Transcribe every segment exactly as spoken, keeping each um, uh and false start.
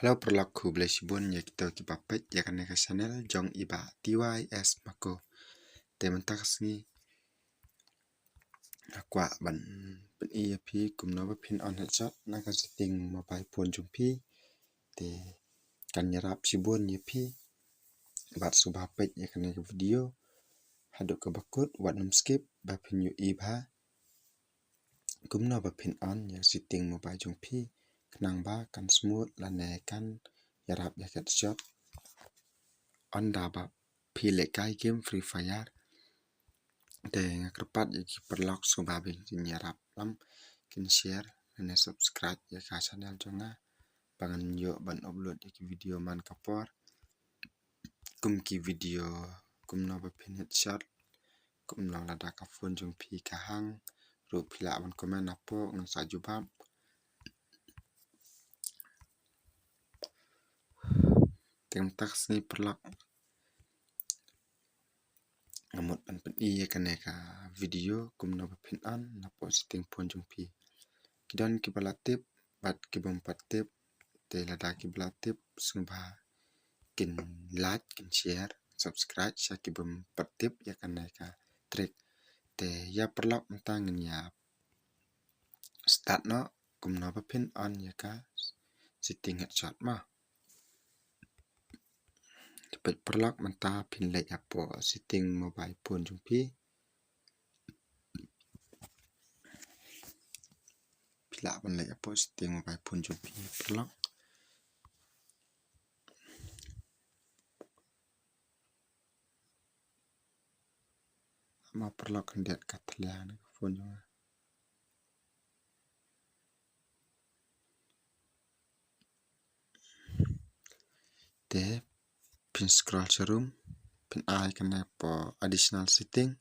Hello paralok, khublei shibun ïa kito kiba peit ïa kane ka channel jong i Bah T Y S Mako. Te mynta ka sngi nga kwah ban pyni ïa phi kumno ba phin on headshot na ka setting mobile phone jong phi. Te kan ïarap shibun ïa phi. Bad sngewbha peit ïa kane ka video haduh kaba kut, wat nym skip ba phin ïohi bha kumno ba phin on ïa ka setting mobile jong phi khnang ba kan smooth lane kan ïarap ïa ka headshot ynda ba phi lehkai game Free Fire. Te nga kyrpad ïa ki paralok sngewbha ba kin ïarap lem, kin share lane subscribe ïa ka channel jong nga ba ngan ïoh ban upload ïa ki video man ka por, kum ki video kumno ba phin headshot, kumno lada ka phone jong phi ka hang ruh phi lah ban comment hapoh, ngan sa jubab. Te mynta ka sngi paralok nga mut ban pyni ïa kane ka video kumno ba phin on napoh setting phone jong phi. Ki don kiba la tip bad ki bym pat tip. Te lada kiba la tip sngewbha kin like, kin share, subscribe sha ki bym pat tip ïa kane ka trick. Te ïa paralok mynta ngin ïa start noh kumno ba phin on ïa ka setting headshot mo. Te peit paralok, mynta phin leit hapoh setting mobile phone jong phi. Phi lah ban leit hapoh setting mobile phone jong phi paralok. Mo paralok, khyndiat ka thlia na ka phone jong nga. Te phin scroll sharum, phin ai kane hapoh additional setting.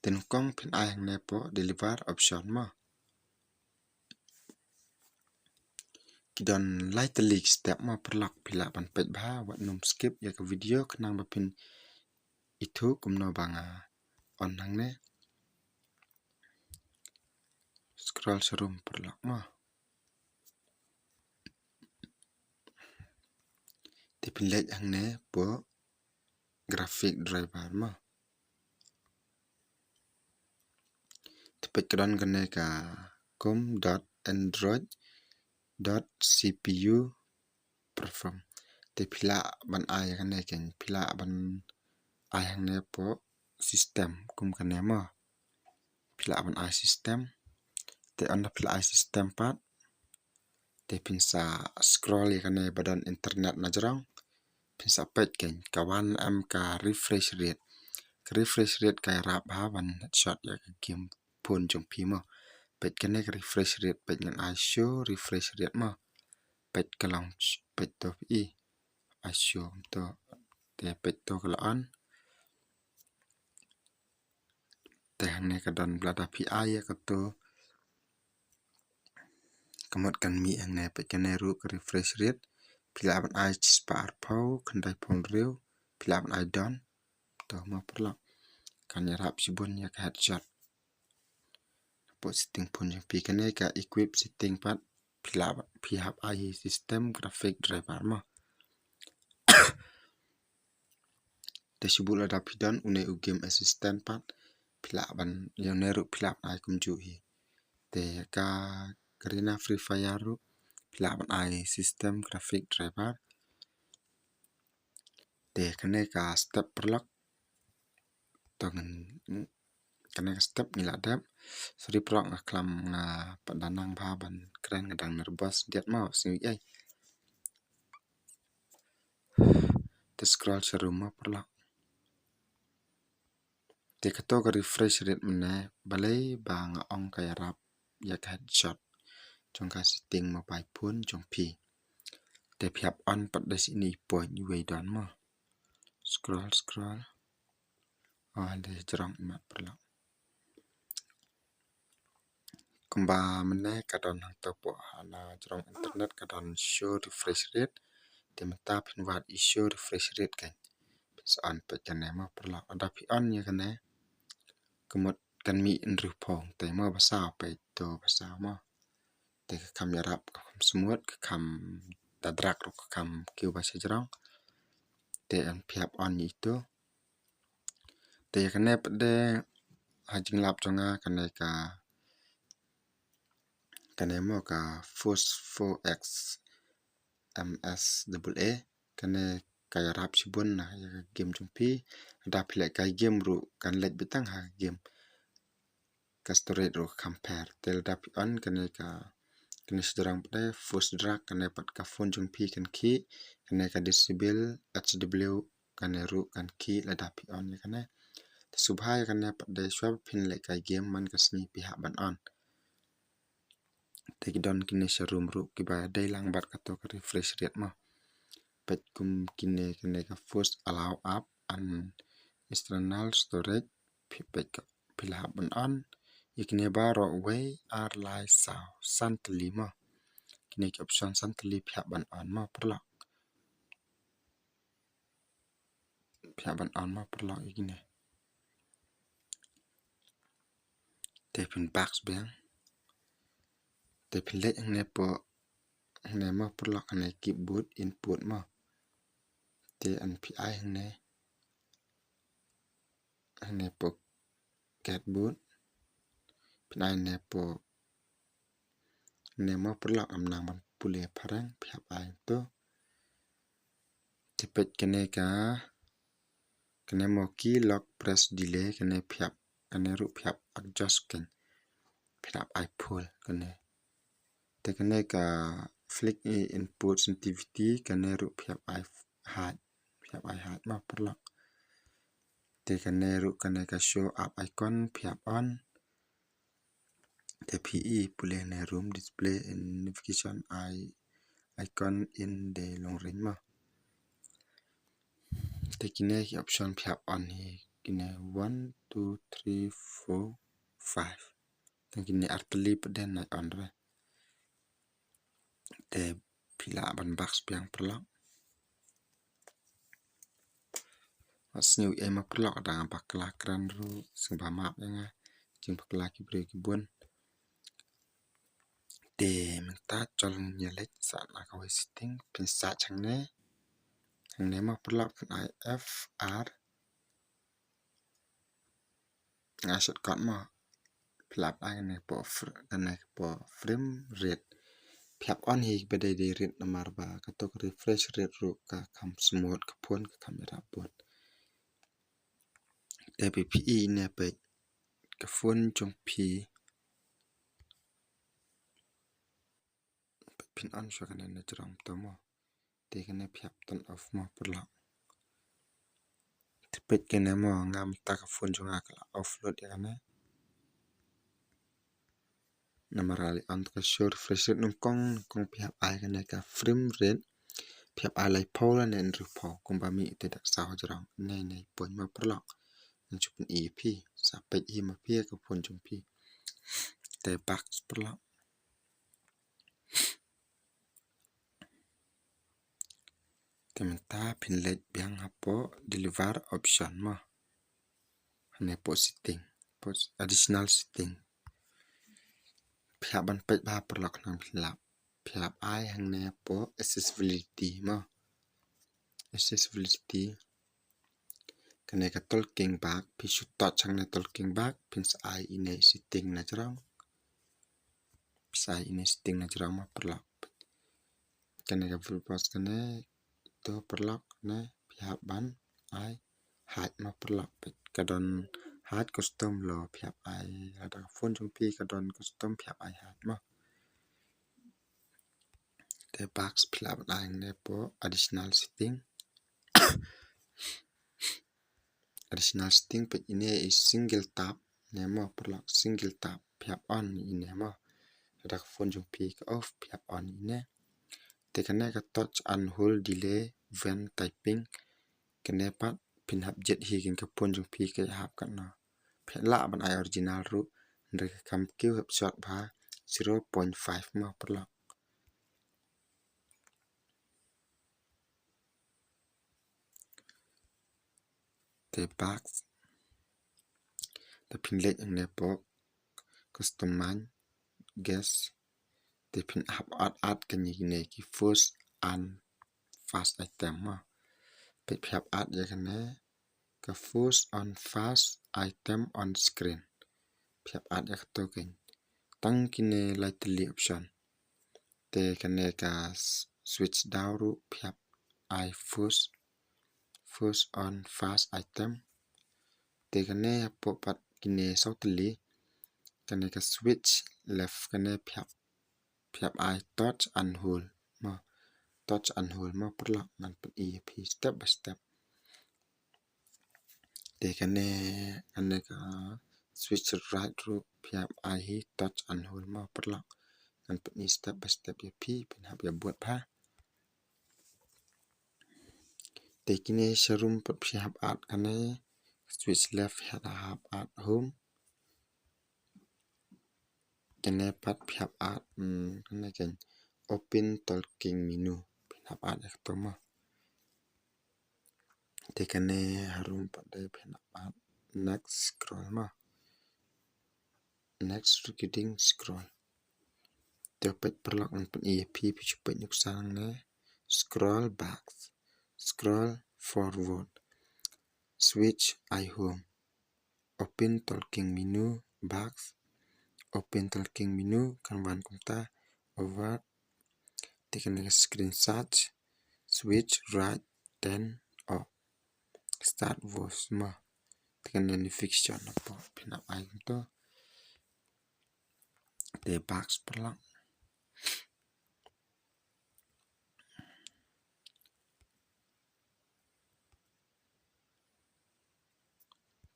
Te nyngkong phin ai hangne hapoh deliver option mo. Ki don lai tylli ki step mo paralok, phi lah ban peit bha, wat nym skip ïa ka video khnang ba phin ithuh kumno ba nga on hangne. Scroll sharum paralok mo. Te phin leit hangne hapoh graphic driver mo. Te peit ka don kane ka com dot android dot C P U perform. Te phi lah ban ai kane, ken phi lah ban ai hangne hapoh system kum kane mo. Phi lah ban ai system. Te ynda phi lah ai system pat, te phin sa scroll ïa kane ba don internet na jrong. Phin sa peit, ken ka wan em ka refresh rate. Ka refresh rate ka ïarap bha ban headshot ïa ka game phone jong phi mo. Peit kane ka refresh rate, peit ngan ai show refresh rate mo. Peit ka long, peit to phi i. Ai show to. Te peit to ka la on. Te hangne ka don ba lada phi ai ïa kato, ka mut kan mih hangne. Peit kane ruh ka refresh rate, phi lah ban ai shispah arphew, khyndaiphew hynriew, phi lah ban ai done. To mo paralok, kan ïarap shibun ïa ka headshot. Hapoh setting phone jong phi. Kane ka equip setting pat, phi lah, phi hap ai system graphic driver mo. Te shu bud lada phi don une u game assistant pat, phi lah ban, ïa une ruh phi lah ban ai kumjuh hi. Te ka Garena Free Fire ruh phi lah ban ai system graphic driver. Te kane ka step paralok, to ngan, kane ka step ngi la dep. Sorry paralok, nga khlem, nga pat da nang bha ban kren, nga dang nervous diat mo, sngi ei. Te scroll sharum mo paralok. Te kato ka refresh rate mynne, balei ba nga ong ka ïarap ïa ka headshot jong ka setting mobile phone jong phi. Te phi hap on pat da shini i point iwei don mo. Scroll, scroll. Oh, ha jrong imat paralok. Kumba mynne ka don hangto hapoh hana jrong internet ka don show refresh rate. Te mynta phin wad i show refresh rate kan. Phin sa on pat kane mo paralok. Lada phi on ïa kane, ka mut kan mih hynriew phew. Te mo ba saw, peit to ba saw mo. Te ka kham ïarap, ka kham smooth, ka kham da drag ruh ka kham kiew ba shajrong. Te yn pynhap on ïa ito. Te ïa kane pat de ha jinglap jong nga kane ka, kane mo ka Force four X M S double A. Kane ka ïarap shibun na ïa ka game jong phi. Lada phi leh kai game ruh kan leit beit tang ha ka game ka storage ruh ka kham pher. Te lada phi on kane ka, kane shajrong pat de force drag, kane pat ka phone jong phi kan khih, kane ka disable H W, kane ruh kan khih lada phi on ïa kane. Te sngewbha ïa kane pat de shuwa ba phin leh kai game man ka sngi phi hap ban on. Te ki don kine sha room ruh kiba dei lang bad kato ka refresh rate mo. Peit kum kine, kine ka force allow app and external storage, phi peit ka phi la hap ban on. Ïa kine baroh wei ar lai saw san tylli mo. Kine ki option san tylli phi hap ban on mo paralok. Phi hap ban on mo paralok ïa kine. Te phin back biang. Te phin leit hangne hapoh, hangne mo paralok, hangne keyboard input mo. Te yn phi ai hangne, hangne hapoh keyboard. Phin ai hangne hapoh, hangne mo paralok, ym nang ban pule phareng, phi hap ai to. Te peit kane ka, kane mo key lock press delay, kane phi hap, kane ruh phi hap adjust kein. Phi hap ai full kane. Te kane ka flick input sensitivity, kane ruh phi hap ai high, phi hap ai high mo paralok. Te kane ruh kane ka show app icon phi hap on. Te phi i pule ne room display and navigation i-, icon in the long range mo. Te kine ki option phi hap on hi kine one, two, three, four, five. Te kine ar tylli pat de nai on re. Te phi lah ban back biang paralok. Wat sngew ei mo paralok, da nga bakla kren ruh sngewbha map ïa nga. Jingbakla ki briew ki bun. Te mynta jol ngin ïa leit sa na kawei setting, phin sa hangne. Hangne mo paralok phin ai F R. Nga shortcut mo. Phi lah ban ai kane hapoh fr-, kane hapoh frame rate. Phi hap on hi ba dei dei rate namar ba kato ka refresh rate ruh ka kham smooth, ka phone ka kham ïarap bun. Te phi phi i ne peit ka phone jong phi. Phin on shuwa kane na jrong to mo. Te kane phi hap turn off mo paralok. Te peit kane mo, nga mynta ka phone jong nga ka la offload ïa kane. Namar nga la on ka show refresh rate nyngkong, nyngkong phi hap ai kane ka frame rate. Phi hap ai laiphew lane hynriewphew kumba mih te da ka saw jrong. Ne ne point mo paralok. Ngan shu pyni ïa phi. Sa peit hi ma phi ka phone jong phi. Te back paralok. Te mynta phin leit biang hapoh deliver option mo. Hangne hapoh setting, hapoh additional setting. Phi hap ban peit bha paralok nang phin lap. Phi hap ai hangne hapoh accessibility mo. Accessibility. Kane ka talking back, phi shu touch hangne talking back, phin sa ai ine setting na jrong. Phin sa ai ine setting na jrong mo paralok. Kane ka full post kane to paralok ne phi hap ban ai hide mo paralok. Ka don hide custom lo phi hap ai, lada ka phone jong phi ka don custom phi hap ai hide mo. Te back phi lah ban ai hangne hapoh additional setting. Additional setting peit ine i single tap ne mo paralok, single tap phi hap on ine mo. Lada ka phone jong phi ka off phi hap on ine. Te kane ka touch and hold delay when typing. Kane pat phin hap jied hi kein ka phone jong phi ka ïahap katno. Phi lah ban ai original ruh, hynrei ka kham kiew hap short bha zero point five mo paralok. Te back. Te phin leit hangne hapoh customize guest. Te phin hap add add kane kine ki first and fast item mo. Peit phi hap add ïa kane ka first and fast item on screen. Phi hap add ïa kato kane. Tang kine lai tylli option. Te kane ka s-, switch down ruh phi hap ai first, first and fast item. Te kane hapoh pat kine saw tylli. Kane ka switch left kane phi hap, phi hap ai touch and hold mo. Touch and hold mo paralok, ngan pyni ïa phi step by step. Te kane, kane ka switch right ruh phi hap ai hi touch and hold mo paralok. Ngan pyni step by step ïa phi, phin hap ïa bud bha. Te kine sharum pat phi hap add kane, switch left phi hap add home. Kane pat phi hap add, hmm, kane kan open talking menu. Phin hap add ïa kato mo. Te kane harum pat de phin hap add next scroll mo. Next recording scroll. Te peit paralok ngan pyni ïa phi, phi shu peit nuksa hangne. Scroll back. Scroll forward. Switch ai home. Open talking menu, back. Open talking menu, kan wan kumta, over. Te kane ka screenshot, switch right, then off. Start voice mo. Te kane notification hapoh, phin hap ai kumto. Te back paralok.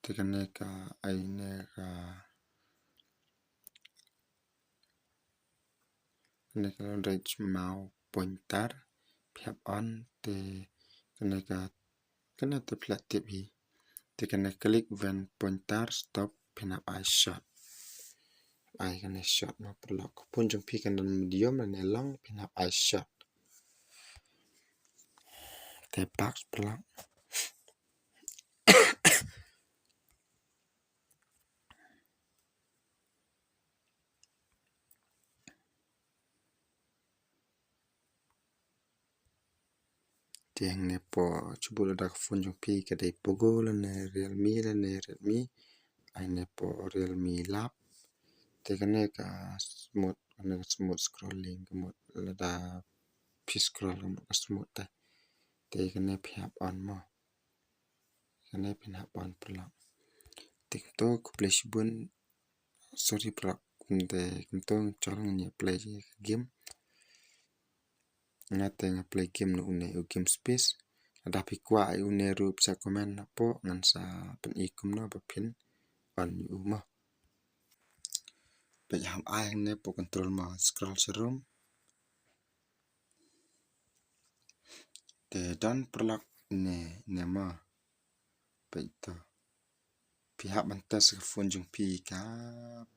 Te kane ka ai ne ka, kane ka right mouse pointer phi hap on, te kane ka, kane te phi la tip hi. Te kane click when pointer stop phin hap ai short. Ai kane short mo paralok. Phone jong phi kan don medium lane long phin hap ai short. Te back paralok. Te hangne hapoh, shu bud lada ka phone jong phi ka dei Poco lane Realme lane Redmi. Ai hangne hapoh Realme lap. Te kane ka smooth, kane ka smooth scrolling, ka mut lada phi scroll ka mut ka smooth te. Te kane phi hap on mo. Kane phin hap on paralok. Te kumto, khublei shibun, sorry paralok, kumte kumto ngan jol ngan ïa play ïa ka game. Nga te nga play game na une u game space. Lada phi kwah ïa une ruh phi sa comment hapoh, ngan sa pyni kumno ba phin on ïa u mo. Peit hap ai hangne hapoh control mo, scroll sharum. Te don paralok ne, ne mo. Peit to. Phi hap ban test ka phone jong phi ka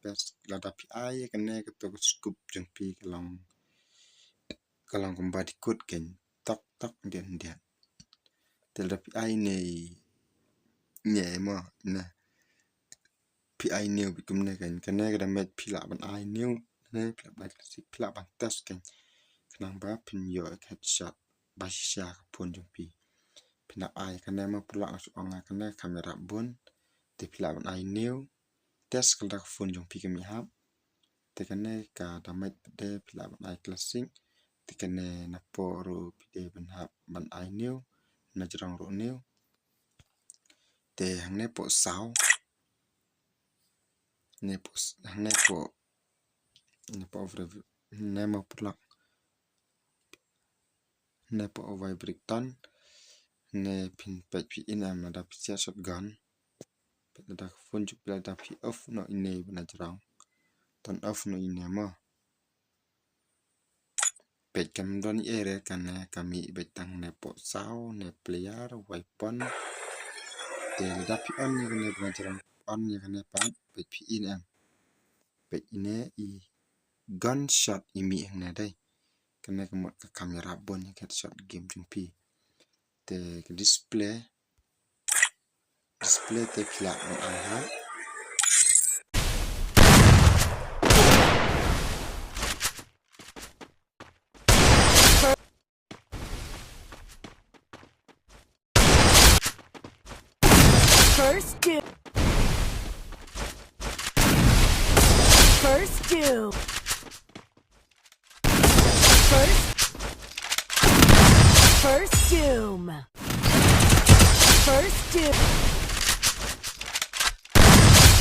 best lada phi ai kane kato ka scope jong phi ka long, ka long kumba dikut kein tok tok ndiat ndiat. Te lada phi ai ne, ne mo, ne. Phi ai new bad kumne kan, kane ka da mut phi lah ban ai new, ne phi lah ban, phi lah ban test kan. Khnang ba phin ïoh headshot ba shisha ka phone jong phi. Phin hap ai kane mo paralok, nga shu ong kane camera bun. Te phi lah ban ai new, test ka lada ka phone jong phi ka mih hap. Te kane ka da mut pat de phi lah ban ai classic. Te kane napoh ruh phi dei ban hap ban ai new na jrong ruh new. Te hangne hapoh saw. Ne hapoh s-, hangne hapoh, ne hapoh overview, ne mo paralok. Ne hapoh vibrator. Ne phin peit phi in em lada phi siat shotgun. Peit lada ka phone jong phi lada phi off noh ine ba na jrong. Turn off noh ine mo. Peit kam don ei ei re, kane ka mih beit tang ne hapoh saw, ne player, weapon. Te lada phi on ïa kane ba na jrong, on ïa kane pat, peit phi in em. Peit ine i gunshot i mih hangne dei. Kane ka mut ka camera bun ïa ka headshot game jong phi. Te ka display, display te phi lah ban ai ha. First Doom. First Doom. First. First Doom. First Doom.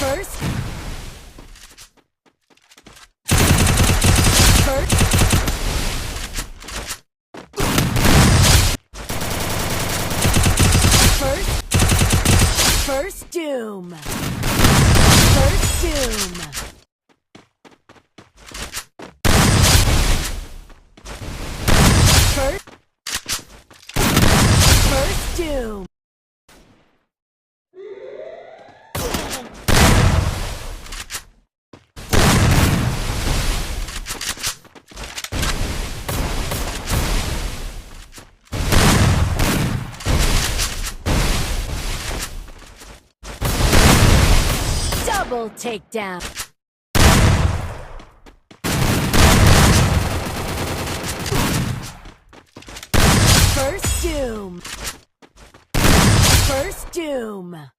First. First. First. First Doom. First Doom. First. First Doom. Double takedown. First Doom. First Doom.